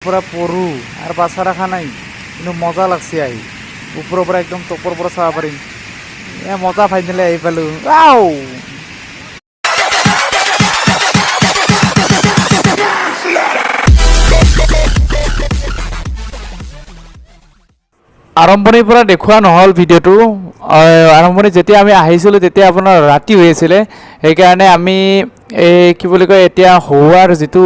পৰা পৰোঁ আৰু বাচা ৰখা নাই, কিন্তু মজা লাগছে আহি। ওপৰৰ পৰা একদম টপৰ পৰা চাব পাৰিম। এ মজা, ফাইনেলি আহি পালোঁ। আও আৰম্ভণিৰ পৰা দেখুওৱা নহ'ল ভিডিঅ'টো। আৰম্ভণি যেতিয়া আমি আহিছিলোঁ তেতিয়া আপোনাৰ ৰাতি হৈ আছিলে, সেইকাৰণে আমি এই কি বুলি কয়, এতিয়া হোৱাৰ যিটো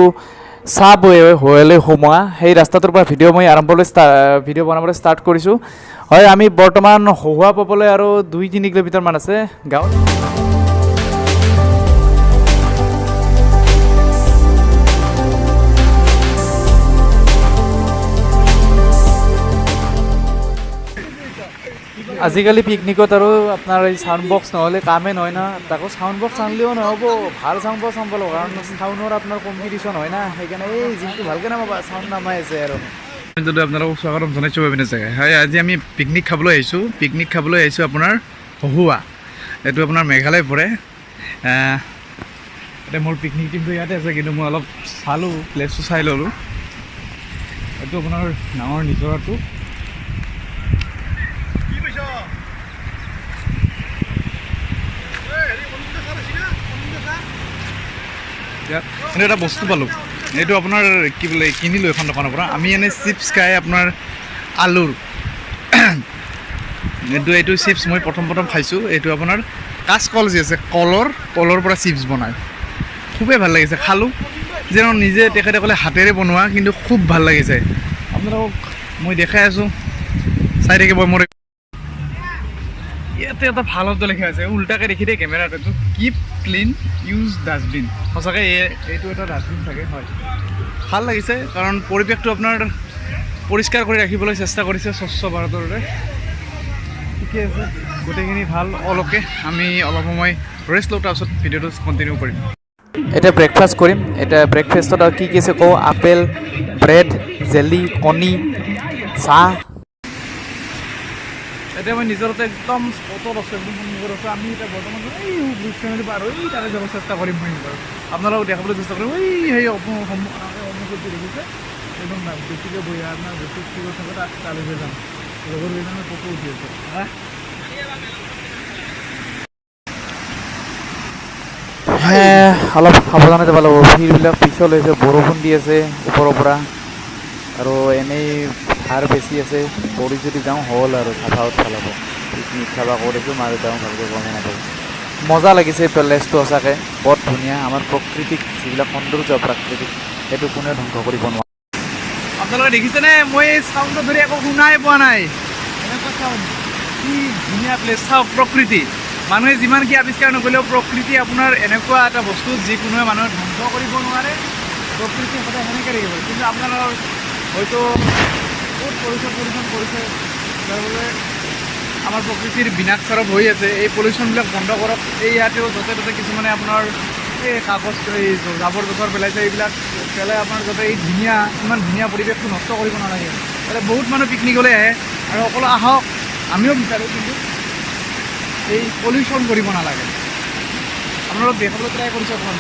চাব হোৱালৈ সোমোৱা সেই ৰাস্তাটোৰ পৰা ভিডিঅ' মই আৰম্ভলৈ ভিডিঅ' বনাবলৈ ষ্টাৰ্ট কৰিছোঁ। হয়, আমি বৰ্তমান হহুৱা পাবলৈ আৰু 2-3 কিলোমিটাৰমান আছে গাঁৱত। আজিকালি পিকনিকত আৰু আপোনাৰ এই চাউণ্ড বক্স নহ'লে কামেই নহয় না। তাকো চাউণ্ড বক্স আনিলেও নহ'ব, ভাল চাউণ্ড বক্স আনিব লাগিব, কাৰণ চাউণ্ডৰ আপোনাৰ কম্পিটিশ্যন হয় না। সেইকাৰণে এই জিমটো ভালকৈ নামাবা, চাউণ্ড নামাই আছে আৰু। যদি আপোনালোকক স্বাগতম জনাইছোঁ বিভিন্ন জেগাই। হয়, আজি আমি পিকনিক খাবলৈ আহিছোঁ। পিকনিক খাবলৈ আহিছোঁ আপোনাৰ হহুৱা, এইটো আপোনাৰ মেঘালয় পৰে। এতিয়া মোৰ পিকনিক টিমটো ইয়াতে আছে, কিন্তু মই অলপ চালোঁ, প্লেচটো চাই ল'লোঁ। এইটো আপোনাৰ ডাঙৰ নিজৰাটো। কিন্তু এটা বস্তু পালোঁ, এইটো আপোনাৰ কি বোলে, কিনিলোঁ এখন দোকানৰ পৰা। আমি এনেই চিপছ খাই আপোনাৰ আলুৰ এইটো চিপছ মই প্ৰথম প্ৰথম খাইছোঁ। এইটো আপোনাৰ কাচকল যি আছে, কলৰ পৰা চিপছ বনায়, খুবেই ভাল লাগিছে, খালোঁ। যেন নিজে তেখেতসকলে হাতেৰে বনোৱা, কিন্তু খুব ভাল লাগিছে। আপোনালোকক মই দেখাই আছোঁ, চাই থাকিব। মোৰ ইয়াতে এটা ভাল শব্দ লিখা আছে, উল্টাকৈ দেখি দেই কেমেৰাত, এইটো কিপ ক্লিন ইউজ ডাষ্টবিন। সঁচাকৈ এইটো এটা ডাষ্টবিন থাকে। হয়, ভাল লাগিছে, কাৰণ পৰিৱেশটো আপোনাৰ পৰিষ্কাৰ কৰি ৰাখিবলৈ চেষ্টা কৰিছে স্বচ্ছ ভাৰতৰ দৰে। ঠিকে আছে, গোটেইখিনি ভাল। অলপকে আমি অলপ সময় ৰেষ্ট লওঁ, তাৰপিছত ভিডিঅ'টো কণ্টিনিউ কৰিম। এতিয়া ব্ৰেকফাষ্ট কৰিম। এতিয়া ব্ৰেকফাষ্টত আৰু কি কি আছে কওঁ, আপেল, ব্ৰেড, জেলি, কণী, চাহ। এতিয়া মই নিজৰতে একদম স্পটত আছোঁ, একদম সন্মুখত আছোঁ। আমি এতিয়া বৰ্তমান এই ব্ৰিজখনেদি পাৰ হৈ তাতে যাব চেষ্টা কৰিম। মই বাৰু আপোনালোকক দেখাবলৈ চেষ্টা কৰিম। এই সেই সন্মুখত যি দেখিছে, একদম বেছিকৈ বহি আপোনাৰ বেছি থিয় থাকে, তাত তালৈকে যাম। লগৰ কেইজনে ফটো উঠি আছে। হা। হে, অলপ সাৱধানে যাব লাগিব, শিলবিলাক পিছল হৈছে, বৰষুণ দি আছে ওপৰৰ পৰা, আৰু এনেই ধাৰ বেছি আছে। পৰি যদি যাওঁ হ'ল আৰু, চাফা উৎফাল হ'ব। পিকনিক খাব কৰিছোঁ, মা দেউতাও ভালকৈ গমেই নাপাব। মজা লাগিছে প্লেচটো, সঁচাকৈ বৰ ধুনীয়া। আমাৰ প্ৰকৃতিক যিবিলাক সৌন্দৰ্য প্ৰাকৃতিক, সেইটো কোনেও ধ্বংস কৰিব নোৱাৰে। আপোনালোকে দেখিছেনে, মই এই চাউণ্ডটো ধৰি একো শুনাই পোৱা নাই, এনেকুৱা চাউণ্ড। কি ধুনীয়া প্লেচ, চাওক প্ৰকৃতি। মানুহে যিমান কি আৱিষ্কাৰ নকৰিলেও প্ৰকৃতি আপোনাৰ এনেকুৱা এটা বস্তু, যি কোনোৱে মানুহে ধ্বংস কৰিব নোৱাৰে। প্ৰকৃতি সদায় সেনেকৈ থাকিব। কিন্তু আপোনালোকৰ হয়তো বহুত পলিউশ্যন পলিউশ্যন কৰিছে, যাৰ বাবে আমাৰ প্ৰকৃতিৰ বিনাশ স্বৰূপ হৈ আছে। এই পলিউশ্যনবিলাক বন্ধ কৰক। এই ইয়াতেও য'তে ত'তে কিছুমানে আপোনাৰ এই কাগজ, এই জাবৰ জোঁথৰ পেলাইছে। এইবিলাক পেলাই আপোনাৰ যাতে এই ধুনীয়া, ইমান ধুনীয়া পৰিৱেশটো নষ্ট কৰিব নালাগে। তাতে বহুত মানুহ পিকনিকলৈ আহে আৰু সকলো আহক, আমিও বিচাৰোঁ, কিন্তু এই পলিউশ্যন কৰিব নালাগে। আপোনালোক দেখাবলৈ ট্ৰাই কৰিছোঁ অকণমান।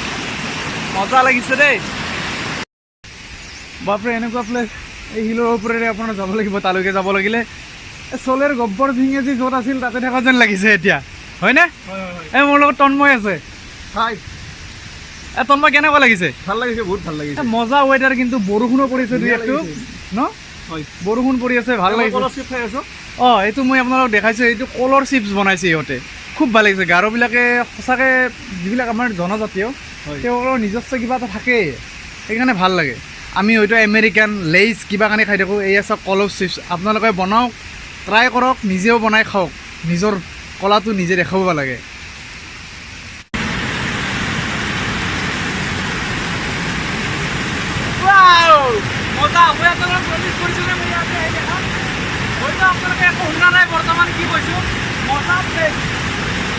মজা লাগিছে দেই, বাপৰে। এনেকুৱা প্লেচ, এই শিলৰ ওপৰেৰে আপোনাৰ যাব লাগিব। তালৈকে যাব লাগিলে এই চলেৰ গব্বৰ সিঙে যি য'ত আছিল তাতে থকা যেন লাগিছে এতিয়া, হয়নে? এই মোৰ লগত তন্ময় আছে। হাই। এ তন্ময়, কেনেকুৱা লাগিছে? ভাল লাগিছে, বহুত ভাল লাগিছে। এ, মজা ৱেডাৰ, কিন্তু বৰষুণো পৰিছে দুই ধুনীয়া একটো লাগিছে। ন? হয়। বৰষুণ পৰি আছে, ভাল লাগিছে। কলৰ চিপ খাই আছো। অঁ, এইটো মই আপোনালোকক দেখাইছোঁ, এইটো কলৰ চিপছ বনাইছে ইহঁতে, খুব ভাল লাগিছে। গাৰোবিলাকে সঁচাকৈ যিবিলাক আমাৰ জনজাতীয়, তেওঁলোকৰ নিজস্ব কিবা এটা থাকেই, সেইকাৰণে ভাল লাগে। আমি হয়তো আমেৰিকান লেইজ কিবা কানি খাই থাকোঁ। এই আছে কলৰ চিপছ। আপোনালোকে বনাওক, ট্ৰাই কৰক, নিজেও বনাই খাওক, নিজৰ কলাটো নিজে দেখুৱাব লাগে। মজা। মই আপোনালোকক প্ৰমিছ কৰিছোঁ যে মই ইয়াতে আহি দেখাম। হয়তো আপোনালোকে একো শুনা নাই বৰ্তমান কি কৈছোঁ। মজা প্লেচ,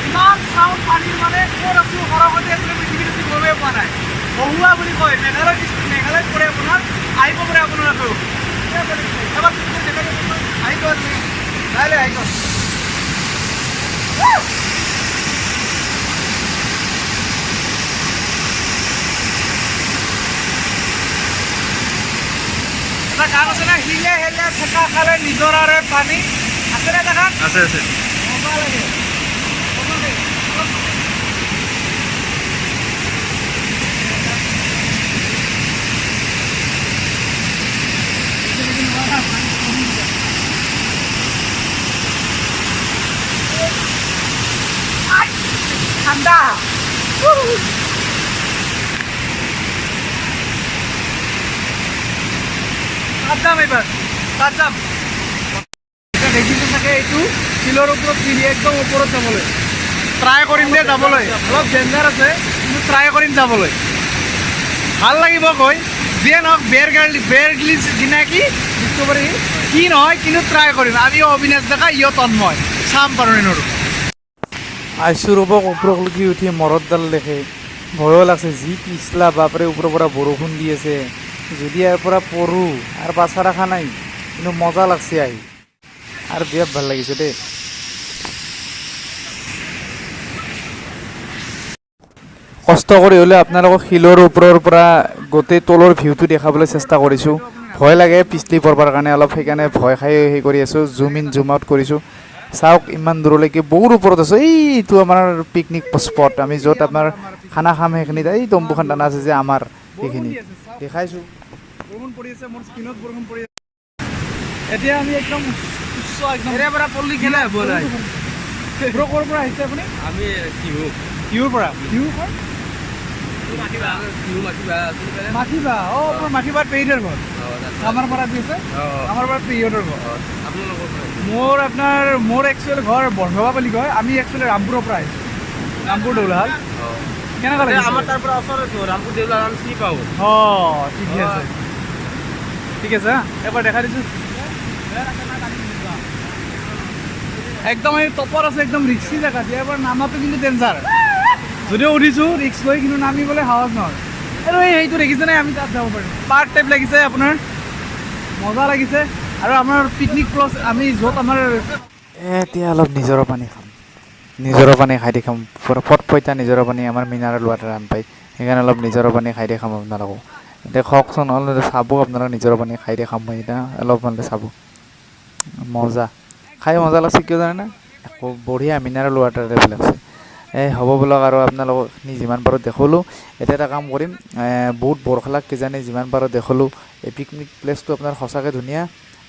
ইমান চাউণ্ড পানীৰ, মানে ক'ত আছোঁ, সৰগতে আছিলে পৃথিৱীত আছোঁ গমেই পোৱা নাই। হহুৱা বুলি কয়, মেঘালয় ডিষ্ট্ৰিক্ট, মেঘালয়ত পৰে আপোনাৰ। আহিব পাৰে আপোনালোকেও এবাৰ দেখাই দিব। আহিব, লাহে আহিব। এটা গান আছে না, শিলে শিলে ঠেকা খালে নিজৰাৰে পানী, আছে নে এটা গান? আছে আছে। মজা লাগে। ঠাণ্ডা। তাত যাম এইবাৰ, তাত যাম। এতিয়া দেখিছে চাগে, এইটো শিলৰ ওপৰত চিৰি, একদম ওপৰত যাবলৈ ট্ৰাই কৰিম দে। যাবলৈ অলপ ডেঞ্জাৰ আছে, কিন্তু ট্ৰাই কৰিম যাবলৈ। ভাল লাগিব গৈ। যিয়ে নহওক, বেৰ গ্ৰিলছ কিনা কি ডিস্কভাৰী কি নহয়, কিন্তু ট্ৰাই কৰিম। আমিও অবিনাশ ডেকা, ইও তন্ময়, চাম পাৰোঁ নে নোৱাৰোঁ। আইসুৰ ৰ'ব, ওপৰলৈকে উঠি মৰতডাল দেখে ভয়ো লাগছে। যি পিছলা, বাপৰে! ওপৰৰ পৰা বৰষুণ দি আছে। যদি ইয়াৰ পৰা পৰোঁ আৰু বাচা ৰখা নাই। কিন্তু মজা লাগছে আহি আৰু বিৰাট ভাল লাগিছে দেই। কষ্ট কৰি হ'লেও আপোনালোকক শিলৰ ওপৰৰ পৰা গোটেই তলৰ ভিউটো দেখাবলৈ চেষ্টা কৰিছোঁ। ভয় লাগে পিছলি পৰবাৰ কাৰণে অলপ, সেইকাৰণে ভয় খাই হেৰি কৰি আছোঁ, জুম ইন জুম আউট কৰিছোঁ। চাওক, ইমান দূৰলৈকে, বহুত ওপৰত আছোঁ। এইটো আমাৰ পিকনিক স্পট, আমি য'ত আপোনাৰ খানা খাম সেইখিনিত। এই তম্বুখন টানা আছে যে আমাৰ, সেইখিনি দেখাইছোঁ। বৰষুণ পৰি আছে, মোৰ স্কিনত বৰষুণ পৰি আছে। এতিয়া আমি একদম উচ্চ একদম ইয়াৰে পৰা পল্লী খেলা হ'ব নাই? ব্ৰ, ক'ৰ পৰা আহিছে আপুনি? আমি টিহু। টিহুৰ পৰা। টিহু ক'ৰ? মাখিবা, টিহু মাখিবা। মাখিবা। অঁ, আপোনাৰ মাখিবাত পেহীহঁতৰ ঘৰ। আমাৰ পৰা দি আছে, আমাৰ পৰা পেহীহঁতৰ ঘৰ। আপোনালোকৰ পৰা? মোৰ আপোনাৰ মোৰ একচুৱেল ঘৰ বৰধবা বুলি কয়। আমি একচুৱেলি ৰামপুৰৰ পৰা আহিছোঁ, ৰামপুৰ দৌলাহাল। কেনেকুৱা লাগিছে? আমাৰ তাৰ পৰা ওচৰতো, ৰামপুৰ দেউলা আমি চিনি পাওঁ। অঁ, ঠিকে আছে, ঠিক আছে। হা, এবাৰ দেখাই দিছোঁ। একদম এই টপত আছে, একদম ৰিক্সি জেগাত। ইয়াৰ পৰা নামাটো কিন্তু ডেঞ্জাৰ। যদিও উঠিছোঁ ৰিক্স লৈ, কিন্তু নামিবলৈ সাহস নহয়। আৰু এই সেইটো দেখিছে নাই, আমি তাত যাব পাৰিম। পাৰ্ক টাইপ লাগিছে আপোনাৰ, মজা লাগিছে। আৰু আমাৰ পিকনিক প্লছ আমি য'ত আমাৰ এতিয়া অলপ নিজৰা পানী খাম। নিজৰা পানী খাই দেখাম। ফটফটীয়া নিজৰা পানী, আমাৰ মিনাৰেল ৱাটাৰ আন পায়। সেইকাৰণে অলপ নিজৰা পানী খাই দেখাম আপোনালোকক। এতিয়া খাওকচোন অলপ, চাব আপোনালোক। নিজৰা পানী খাই দেখাম মই এতিয়া অলপমান, চাব। মজা, খাই মজা লাগছে। কিয় জানেনে? একো বঢ়িয়া মিনাৰেল ৱাটাৰ টাইপ লাগছে। এই হ'ব ব'লক আৰু, আপোনালোকক এইখিনি যিমান পাৰোঁ দেখুৱালোঁ। এতিয়া এটা কাম কৰিম, বহুত বৰষা কিজানি, যিমান পাৰোঁ দেখুৱালোঁ। এই পিকনিক প্লেচটো আপোনাৰ সঁচাকৈ ধুনীয়া।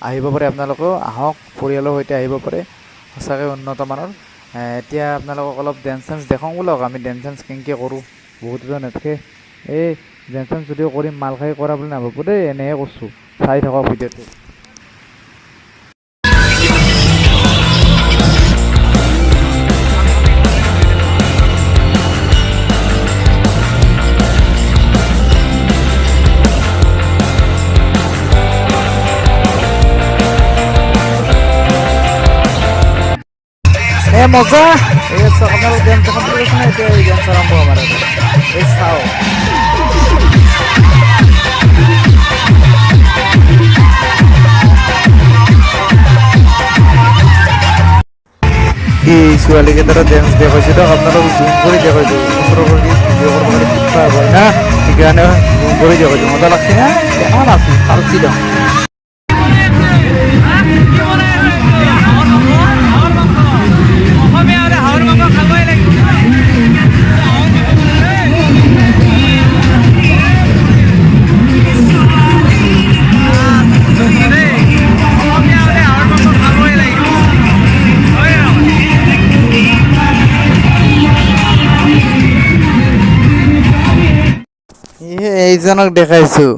আহিব পাৰে আপোনালোকেও, আহক, পৰিয়ালৰ সৈতে আহিব পাৰে। সঁচাকৈ উন্নত মানৰ। এতিয়া আপোনালোকক অলপ ডেন্স চেন্স দেখাওঁ ব'লক। আমি ডেন্স চেন্স কেনেকৈ কৰোঁ বহুতেতো নেদেখে। এই ডেন্স চেন্স যদিও কৰিম, মাল খাই কৰা বুলি নাভাবিব দেই, এনেহে কৰিছোঁ। চাই থাকক ভিডিঅ'টো। এ মজা! এই চাওক, আপোনালোক ডেন্স দেখাম বুলি কৈছে না, এতিয়া এই ডেন্স আৰম্ভ আমাৰ। এই চাওক। এই ছোৱালীকেইটাৰ ডেন্স দেখুৱাইছোঁ দিয়ক আপোনালোক। জুম কৰি দেখুৱাইছোঁ। ওচৰৰ পৰা ভিডিঅ' কৰিব কাৰণে দিগদাৰ হয় না, সেইকাৰণে জুম কৰি দেখুৱাইছোঁ। মজা লাগছে না? কেনেকুৱা নাচি ফালছি দিয়ক। অসমীয়া হ'লে হাঁহৰ মাংস খাবই লাগিব। অসমীয়া হ'লে হাঁহৰ মাংস খাবই লাগিব, হয় নহয়? এইজনক দেখাইছোঁ,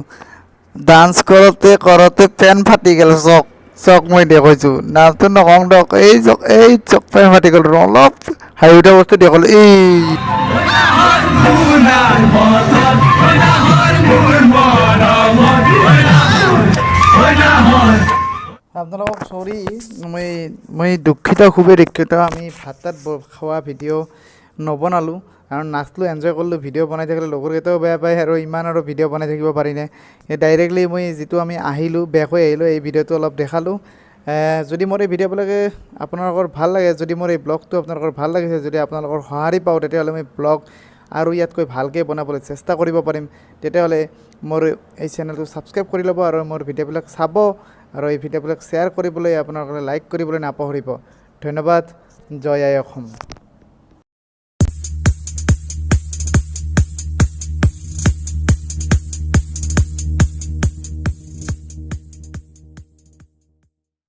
ডান্স কৰোঁতে কৰোঁতে পেন ফাটি গ'ল। চক চক মই দেখুৱাইছোঁ, নামটো নকওঁ দিয়ক। এই চক, এই চক, পেন ফাটি গ'ল। অলপ হাঁহি উঠা বস্তু দেখুৱালোঁ এই। আপোনালোকক চৰি, মই দুখিত, খুবেই দুখিত। আমি ভাত তাত খোৱা ভিডিঅ' নবনালোঁ কাৰণ নাচলোঁ, এনজয় কৰিলোঁ। ভিডিঅ' বনাই থাকিলে লগৰকেইটাও বেয়া পায় আৰু ইমান আৰু ভিডিঅ' বনাই থাকিব পাৰিনে? ডাইৰেক্টলি মই যিটো আমি আহিলোঁ, বেক হৈ আহিলোঁ, এই ভিডিঅ'টো অলপ দেখালোঁ। যদি মোৰ এই ভিডিঅ'বিলাকে আপোনালোকৰ ভাল লাগে, যদি মোৰ এই ব্লগটো আপোনালোকৰ ভাল লাগিছে, যদি আপোনালোকৰ সঁহাৰি পাওঁ, তেতিয়াহ'লে মই ব্লগ আৰু ইয়াতকৈ ভালকৈ বনাবলৈ চেষ্টা কৰিব পাৰিম। তেতিয়াহ'লে মোৰ এই চেনেলটো ছাবস্ক্ৰাইব কৰি ল'ব আৰু মোৰ ভিডিঅ'বিলাক চাব আৰু এই ভিডিঅ'বিলাক শ্বেয়াৰ কৰিবলৈ, আপোনালোকে লাইক কৰিবলৈ নাপাহৰিব। ধন্যবাদ। জয় আই অসম।